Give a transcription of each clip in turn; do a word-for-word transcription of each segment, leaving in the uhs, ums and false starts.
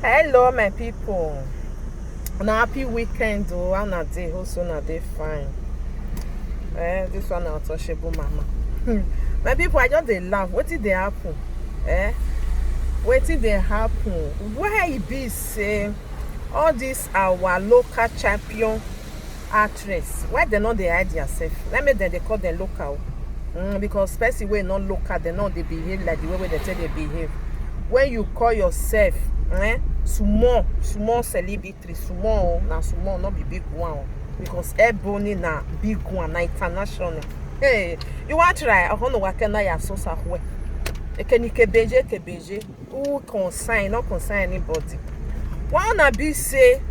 Hello, my people. Una happy weekend o. How una dey? Hope say una dey fine. Eh, this one na Untouchable Mama. My people, I just dey laugh. Wetin dey happen? Eh? Wetin dey happen? Why e be say all this our local champion actress, why dem no dey hide theirself? Na make dem dey call dem local o. Mm, because person wey no local, dem no dey behave like the way wey dem take dey behave. When you call yourself, eh, small, small celebrity, small o, na small, no be big one o. Because Ebony na big one, na international. Hey, you wan try? Ọhọ ne uwa kẹ na ya sosa khuẹ. Ekenike beje, eke beje. Who concern? No concern anybody. Why una be say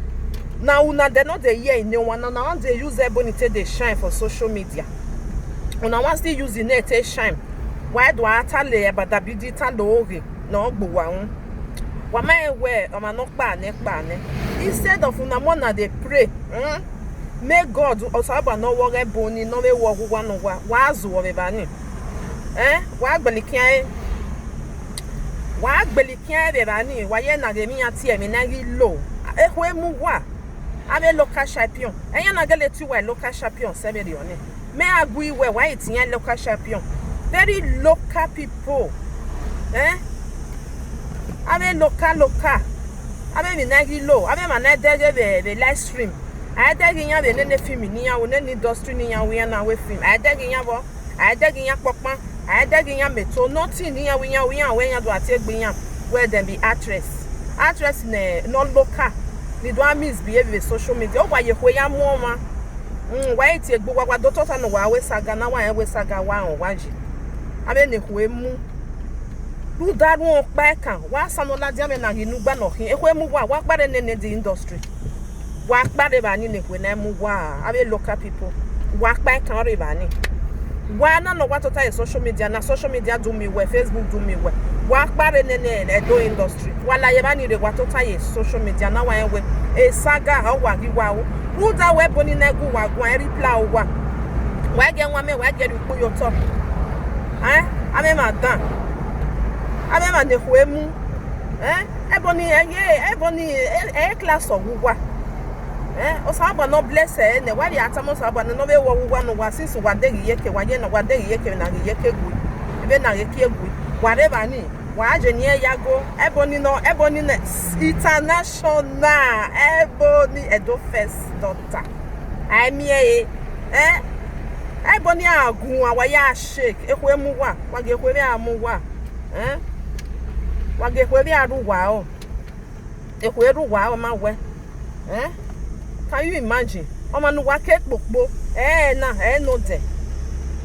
na una dem no dey hear ine wan, na una wan dey use Ebony take dey shine for social media? Una wan still use ine take shine? Wa do a ta le abadabidi, ta le oghe, na ọ gbe uwa unu. Wa ma rẹn wẹ ọmwa ne ọ kpa nẹ, kpa nẹ. Instead of una, ma una dey pray, hmm? May God, Osanobua ne ọ vbe ọghe Ebony, ne ọ vbe ru ọghe uwa ne uwa, wa zuọ vbe evba ni. Eh, wa gbele ikian ẹre. Wa gbele ikian ẹre vbe evba ni, wa ye na ghe emwi iran tie emwi ne a ghi lo. Ekhue mu uwa, avbe local champion. Ẹyan na gele tie uwa local champion sẹ vberriọ ni. Mẹ a gu iwẹ, wa i tie iran local champion. Very local people. Eh? Avbe local, local. Avbe emwi ne a ghi lo, avbe emwa ne a dẹghe vbe, vbe live stream. A i dẹghe iran vbe nene film ne iran ru, nene industry ne iran ru, iran na ru film. A i dẹghe iran vbọ, a i dẹghe iran kpọkpan, a i dẹghe iran meto, nothing ne iran ru, iran ru, iran ru, iran do a tie egbe iran wẹ dem be actress. Actress ne, ne ọ local, ni do a misbehave vbe social media. Ọ wa ye ekhue ya mu ọmwa. Mm, wa i tie egbe uwa, wa do tota ne uwa ru saga, na wa rẹn ru saga, wa rẹn uwa yi. Avbe ne ekhue mu. Rhunmwuda rẹn ọkpa ẹkan, wa sa ne ọ ladian vbe na ghi ne ugba nọ khin. Ekhue mu uwa, wa kpare nene the industry. Wa kpare evba ni ne ekhue na mu uwa, avbe local people. Wa kpa ẹkan rre evba ni. Wa na nọ wa tota ye social media, na social media do mi wẹ, Facebook do mi wẹ. Wa kpare nene Edo industry. Wa la ye evba ni rre, wa tota ye social media, na wa rẹn wẹ e saga, ọ wa ghi wa o. Rhunmwuda wẹ Ebony na gu uwa guan, ẹ reply uwa. Wa i gie wan mẹ, wa i gie rhie ukpu ye otọ. Eh? Avbe emwa dan. Avbe emwa ne ekhue mu. Eh? Ebony, eh, ye, Ebony, eh, eh, class ọ ghe uwa. Eh? Osanobua ne ọ bless ẹre nẹ, wa vbe a tama Osanobua nẹ ne ọ vbe ru ọghe uwa ne uwa, since uwa deghẹ iyeke, wa ye na, wa deghẹ iyeke vbe na ghe iyeke gui. Vbe na ghe kie gui. Wa rre evba ni. Wa je ni ẹn ya go, Ebony nọ, Ebony nẹ, international, Ebony Edo first daughter. A i miẹn ẹre, eh? Ebony a gu uwa, wa ya shake, ekhue mu uwa, wa gie ekhue vbe a mu uwa, eh? Wa gie ekhue vbe a rre uwa o. Ekhue rre uwa o, ma wẹ. Eh? Can you imagine? Ọmwa ne uwa ke kpokpo, ẹ na, ẹ ne odẹ,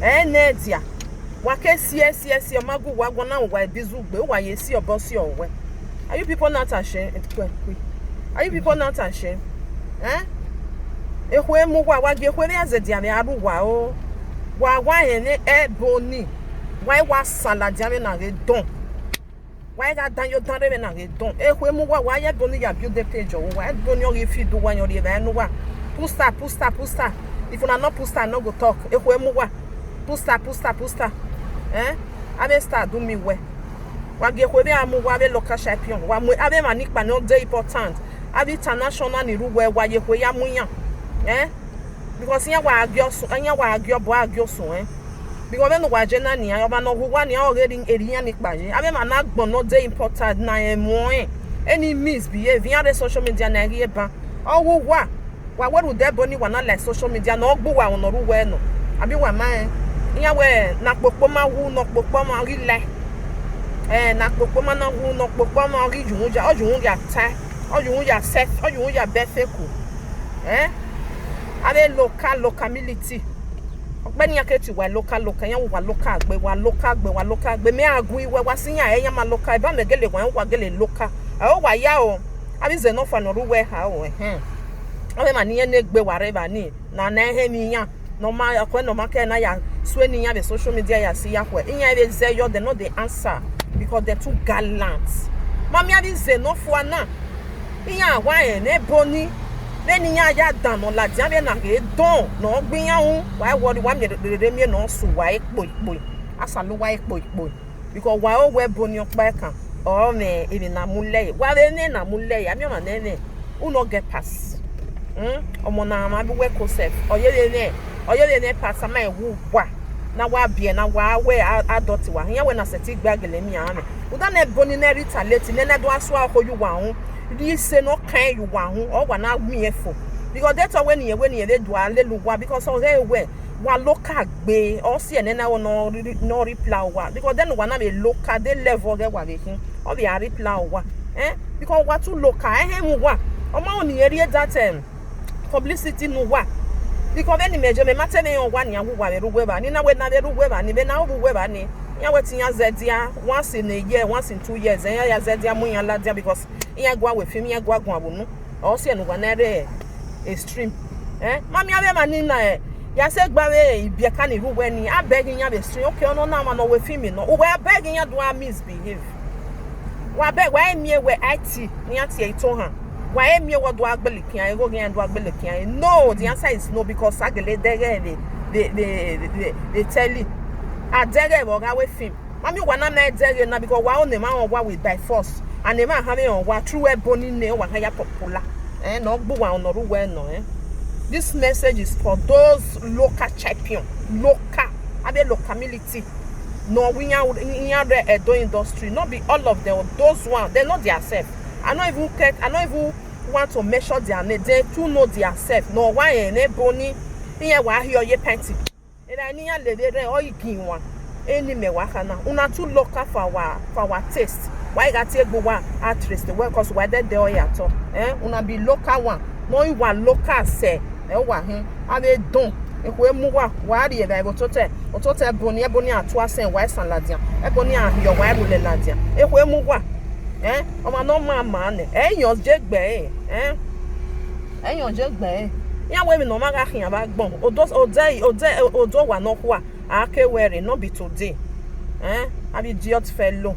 ẹ ne ẹdia. Wa ke siẹ, siẹ, siẹ, ọ ma gu uwa guan na, uwa ebizu gbe, uwa ye si obọ si ọwẹ. Are you people not ashamed? Kue, kue. Are you people not ashamed? Eh? Ekhue mu uwa, wa gie ekhue vbe a zẹdẹ vbe a rre uwa o. Wa wa rẹn ne Ebony. Wa i wa san ladian vbe na ghe dọn. Wa i gha dan ye odan rre vbe na ghe dọn. Ekhue mu uwa, wa ye Ebony ya build page ọvbokhan. Ebony ọ ghi feed uwa, yan rhie evbare ne uwa. Pusta, pusta, pusta. If una no pusta, no go talk. Ekhue mu uwa. Pusta, pusta, pusta. Eh? Avbe star do mi wẹ. Wa gie ekhue vbe a mu uwa, avbe local champion. Wa mu avbe emwa ni kpa ne ọ dey important. Avbe international ni rre uwa, wa ye ekhue ya mu iran. Eh? Because iran wa gie ọsu, iran wa gie ọbọ, a gie osu ẹn. Because vbene uwa je na nian, ọmwa ne ọ hu uwa nian, ọ ghe eri, eri iran ni kpa ye. Avbe emwa na agbọn ne ọ dey important na rẹn mu ọnrẹn. Any misbehave, iran rre social media na ghi ban. Ọ hu uwa, wa wẹ rhunmwuda Ebony wa na la social media, ne ọ gbe uwa unu ne ọ rre uwa nọ. Abi wa ma rẹn? Iran wẹ ne akpokpo ma wu, ne ọkpokpo ma ghi la. Eh, ne akpokpo ma na wu, ne ọkpokpo ma ghi yu uhunmwu ya, ọ yu uhunmwu ya ta, ọ yu uhunmwu ya sẹ, ọ yu uhunmwu ya bẹ fẹko. Eh? Avbe local, local military. Ọkpẹ ne iran ke tie uwa local, local, iran wa local gbe, wa local gbe, wa local gbe. Mẹ a gu iwẹ, wa si iran ẹre, iran ma local, eba mẹ gele wa, wa gele local. Ẹ o wa ya o, avbe ize nọ fua ne ọ rre uwa eha o, ẹhẹn. Avbe emwa ne iran ne egbe wa rre evba ni, na na ẹhẹn vbe iran, ne ọ ma, ọkhuẹ ne ọ ma kẹ na ya sue ne iran vbe social media ya si ya khuẹ. Iran vbe zẹ yọ, they no dey answer because they too gallant. Ma miẹn avbe ize nọ fua na. Iran wa rẹn ne Ebony, vbene iran ya dan ne ọ ladian vbe na ghe dọn, ne ọ gbe iran ru, wa i worry, wa miẹn rere miẹn ne ọ sẹ uwa ekpo ikpo. A sẹ uwa ekpo ikpo. Because wa ro wẹ Ebony ọkpa ẹkan. Ọ mwẹ emwi ne a mu lẹe, wa vbe mwẹ ne a mu lẹe, a miẹn ọmwa ne ẹmwẹ, u no get pass. Hmm? Ọmọ ne a ma be work yourself, ọ ye vbe mwẹ, ọ ye vbe mwẹ pass, a ma wu uwa, ne a wa biẹ, ne a wa wẹ a, a dọti uwa, iran wẹ na sẹtin gbe a gele miẹn a mwẹ. Uda ne ẹbọ ni ne retaliate, ne na do a sua ọkho ye uwa uhunmwu, rhie ise ne ọ kan ye uwa uhunmwu, ọ wa na miẹn fo. Because de te ọ wẹ ne irẹn, wẹ ne irẹn vbe do a lele uwa, because ọ ghẹ wẹ, wa local gbe, ọ si ẹnẹ na ne ọ re-, ne ọ reply uwa. Because de ne uwa na vbe local, de level ọghe wa vbe khin, ọ vbe a reply uwa. Eh? Because wa too local, ẹhẹn mu uwa. Ọ ma ru ne irẹn rhie that, em, publicity ne uwa. Because vbene imẹ je, mẹ ma te mwẹ rẹn uwa nian, wẹ uwa vbe rre uwu evba ni, na wẹ na vbe rre uwu evba ni, vbe na ru uwu evba ni. Iran wẹ te iran zẹ dia once in a year, once in two years, iran ya zẹ dia mu iran ladian, because iran gua wẹ film, iran gua guan vbe unu. Ọ si ẹnẹ uwa na rre extreme. Eh, ma miẹn avbe emwa ni na, eh, ya sẹ gbe avbe ibiẹka ni rre uwu ni, a beg iran vbe stream. Okay, ọ nọ na ọmwa ne ọ wẹ film nọ, uwẹ a beg iran do a misbehave. Wa beg, wa i miẹn wẹ I T ne iran tie itohan. Wa i miẹn wẹ ọ do a gbele khian, igho khian do a gbele khian. No, the answer is no, because a gele dẹghe vbe, vbe, vbe, vbe, vbe telly. A dẹghe vbe ọ gha wẹ film. Ma miẹn uwa na ma dẹghe na, because wa ru ne emwa rẹn uwa with by force. And emwa hanmwẹ rẹn uwa through ẹbọ ni ne uwa kha ya popular. Eh, ne ọ gbe uwa nọ rre uwu nọ, eh. This message is for those local champion, local, avbe locality. No, we are, iran rre Edo industry, not be all of them, those one, they know their self. I no even care, I no even want to mention their name, they too know their self. No, wa rẹn ne ẹbọ ni, iran wa hiọ ye plenty. Erha ne iran lele rre, ọ i ginwan. Eni mẹ wa kha na. Una too local for our, for our taste. Wa i gha tie egbe uwa a taste well, 'cause wa dẹdẹ ọ ya tọ. Eh, una be local one. Ne ọ i wa local sẹ, ẹ wa hin. Avbe don, ekhue mu uwa, wa rhie evbare vbe ototẹ. Ototẹ ẹbọ ni, ẹbọ ni a tua sẹ, wa i san ladian. Ẹbọ ni a hiọ, wa i rhulẹ ladian. Ekhue mu uwa. Eh, ọmwa ne ọ ma ma nẹ, ẹ i yan je gbe ẹre. Eh, ẹ i yan je gbe ẹre. Iran wẹ emwi ne ọmwa gha khian vbe agbọn, odẹ, odẹ, odẹ, odẹ owa nọkhua, a ke wẹ rre, no be today. Eh, avbe idiot fellow.